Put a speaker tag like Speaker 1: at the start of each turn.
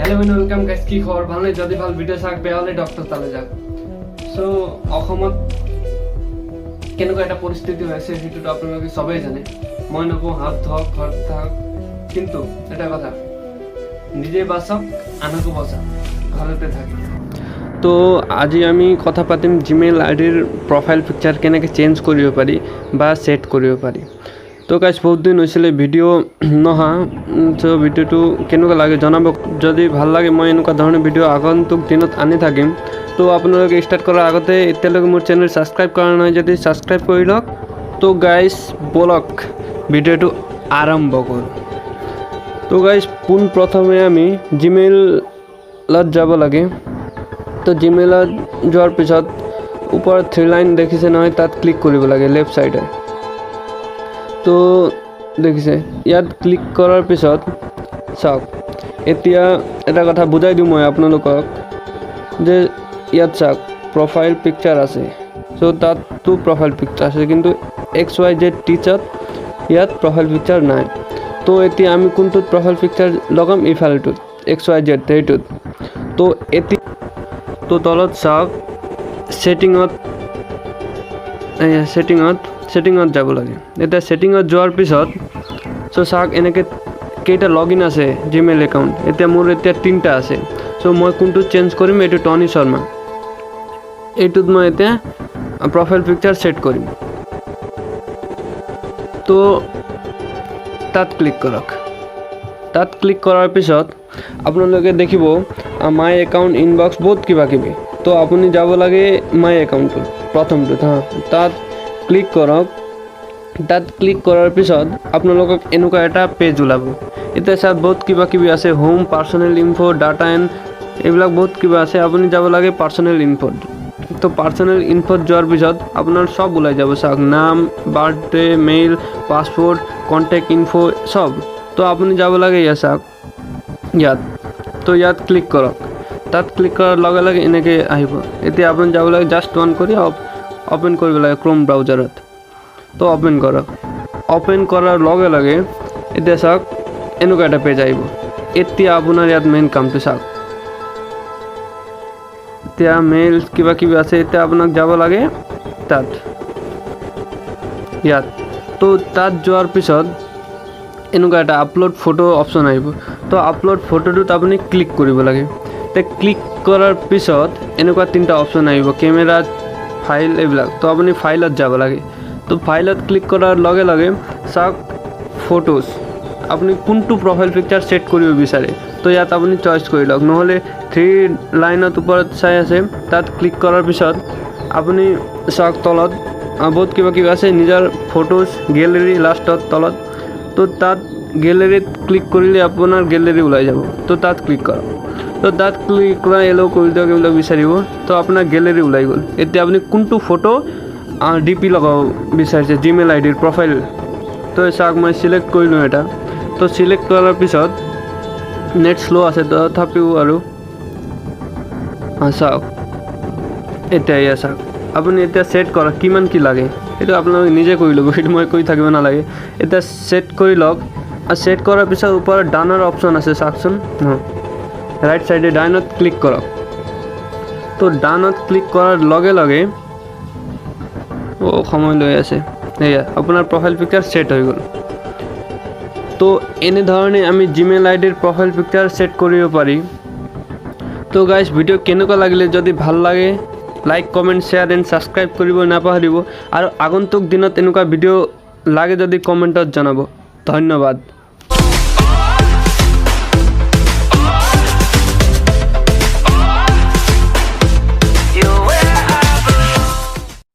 Speaker 1: Hello' and welcome guys, কি খবৰ? ভালনে? যদি ভাল, ভিডিঅ' চাওক, বেয়া হ'লে ডক্টৰ তালৈ যাওক। চ' অসমত কেনেকুৱা এটা পৰিস্থিতি হৈ আছে, সেইটোতো আপোনালোকে চবেই জানে। মই নকওঁ হাত ধোৱক, ঘৰত থাকক, কিন্তু এটা কথা, নিজে বাচক, আনকো বচাওক, ঘৰতে থাকি। তো আজি আমি কথা পাতিম জিমেইল আই ডিৰ প্ৰফাইল পিকচাৰ কেনেকৈ চেঞ্জ কৰিব পাৰি বা ছেট কৰিব পাৰি। তো গাইজ, বহুত দিন হৈছিলে ভিডিঅ' নহা। চ' ভিডিঅ'টো কেনেকুৱা লাগে জনাব। যদি ভাল লাগে, মই এনেকুৱা ধৰণৰ ভিডিঅ' আগন্তুক দিনত আনি থাকিম। তো আপোনালোকে ষ্টাৰ্ট কৰাৰ আগতে এতিয়ালৈকে মোৰ চেনেল ছাবস্ক্ৰাইব কৰা নাই যদি ছাবস্ক্ৰাইব কৰি লওক। তো গাইজ, ব'লক, ভিডিঅ'টো আৰম্ভ কৰোঁ। তো গাইজ, পোনপ্ৰথমে আমি জিমেইলত যাব লাগে। তো জিমেইলত যোৱাৰ পিছত ওপৰত থ্ৰী লাইন দেখিছে নহয়, তাত ক্লিক কৰিব লাগে লেফ্ট ছাইডে। তো দেখিছে, ইয়াত ক্লিক কৰাৰ পিছত চাওক, এতিয়া এটা কথা বুজাই দিওঁ মই আপোনালোকক যে ইয়াত চাওক, প্ৰফাইল পিকচাৰ আছে। চ' তাততো প্ৰফাইল পিকচাৰ আছে, কিন্তু XYZ টিচাত ইয়াত প্ৰফাইল পিকচাৰ নাই। তো এতিয়া আমি কোনটোত প্ৰফাইল পিকচাৰ লগাম? ইফালটোত, XYZ সেইটোত। তো এতিয়া তো তলত চাওক, ছেটিঙত, ছেটিঙত যাব লাগে। এতিয়া ছেটিঙত যোৱাৰ পিছত চ' চাওক, এনেকৈ কেইটা লগ ইন আছে জিমেইল একাউণ্ট। এতিয়া মোৰ এতিয়া তিনিটা আছে। চ' মই কোনটো চেঞ্জ কৰিম? এইটো টনি শৰ্মা, এইটোত মই এতিয়া প্ৰফাইল পিকচাৰ ছেট কৰিম। তো তাত ক্লিক কৰক। তাত ক্লিক কৰাৰ পিছত আপোনালোকে দেখিব মাই একাউণ্ট, ইনবক্স, বহুত কিবা কিবি। তো আপুনি যাব লাগে মাই একাউণ্টটোত, প্ৰথমটোত। হা, তাত ক্লিক কৰক। তাত ক্লিক কৰাৰ পিছত আপোনালোকক এনেকুৱা এটা পেজ ওলাব। এতিয়া চাওক, বহুত কিবা কিবি আছে, home, personal info, data and এইবিলাক বহুত কিবা আছে। আপুনি যাব লাগে পাৰ্চনেল ইনফ'ত। তো পাৰ্চনেল ইনফ'ত যোৱাৰ পিছত আপোনাৰ চব ওলাই যাব। চাওক, নাম, বাৰ্থডে, মেইল, পাছপ'ৰ্ট, কণ্টেক্ট ইনফ' চব। তো আপুনি যাব লাগে ইয়াত, চাওক ইয়াত। তো ইয়াত ক্লিক কৰক। তাত ক্লিক কৰাৰ লগে লগে এনেকৈ আহিব। এতিয়া আপুনি যাব লাগে, জাষ্ট অন কৰি অ'পেন কৰিব লাগে ক্ৰ'ম ব্ৰাউজাৰত। তো অ'পেন কৰক। অ'পেন কৰাৰ লগে লগে এতিয়া চাওক, এনেকুৱা এটা পেজ আহিব। এতিয়া আপোনাৰ ইয়াত মেইন কামটো চাওক, এতিয়া মেইল কিবা কিবি আছে। এতিয়া আপোনাক যাব লাগে তাত, ইয়াত। তো তাত যোৱাৰ পিছত এনেকুৱা এটা আপলোড ফটো অপশ্যন আহিব। তো আপলোড ফটোটোত আপুনি ক্লিক কৰিব লাগে। তে ক্লিক কৰাৰ পিছত এনেকুৱা তিনিটা অপশ্যন আহিব, কেমেৰা, ফাইল এইবিলাক। তো আপুনি ফাইলত যাব লাগে। তো ফাইলত ক্লিক কৰাৰ লগে লগে চাওক, ফটোজ, আপুনি কোনটো প্ৰফাইল পিকচাৰ ছেট কৰিব বিচাৰে, তো ইয়াত আপুনি চইচ কৰি লওক। নহ'লে থ্ৰী লাইনত ওপৰত চাই আছে, তাত ক্লিক কৰাৰ পিছত আপুনি চাওক, তলত বহুত কিবা কিবি আছে, নিজৰ ফটোজ, গেলেৰী, লাষ্টত তলত। তো তাত গেলেৰীত ক্লিক কৰিলে আপোনাৰ গেলেৰী ওলাই যাব। তো তাত ক্লিক কৰক। তো তাত ক্লিক কৰা, এলাউ কৰি দিয়ক, এইবিলাক বিচাৰিব। তো আপোনাৰ গেলেৰী ওলাই গ'ল। এতিয়া আপুনি কোনটো ফটো ডিপি লগাব বিচাৰিছে, জিমেইল আই ডিৰ প্ৰফাইল। তো চাওক, মই চিলেক্ট কৰিলোঁ এটা। তো চিলেক্ট কৰাৰ পিছত নেট শ্ল' আছে, তথাপিও আৰু চাওক, এতিয়া এয়া চাওক, আপুনি এতিয়া ছেট কৰক কিমান কি লাগে। সেইটো আপোনালোকে নিজে কৰি ল'ব, সেইটো মই কৰি থাকিব নালাগে। এতিয়া ছেট কৰি লওক আৰু ছেট কৰাৰ পিছত ওপৰত ডানৰ অপশ্যন আছে, চাওকচোন, ৰাইট ছাইডে ডানত ক্লিক কৰক। তো ডানত ক্লিক কৰাৰ লগে লগে, অ', সময় লৈ আছে, এয়া আপোনাৰ প্ৰফাইল পিকচাৰ ছেট হৈ গ'ল। তো এনেধৰণে আমি জিমেইল আই ডিৰ প্ৰফাইল পিকচাৰ ছেট কৰিব পাৰি। তো গাইজ, ভিডিঅ' কেনেকুৱা লাগিলে? যদি ভাল লাগে, like, comment, share and subscribe কৰিব নাপাহৰিব। আৰু আগন্তুক দিনত এনেকুৱা ভিডিঅ' লাগে যদি কমেণ্টত জনাব। ধন্যবাদ।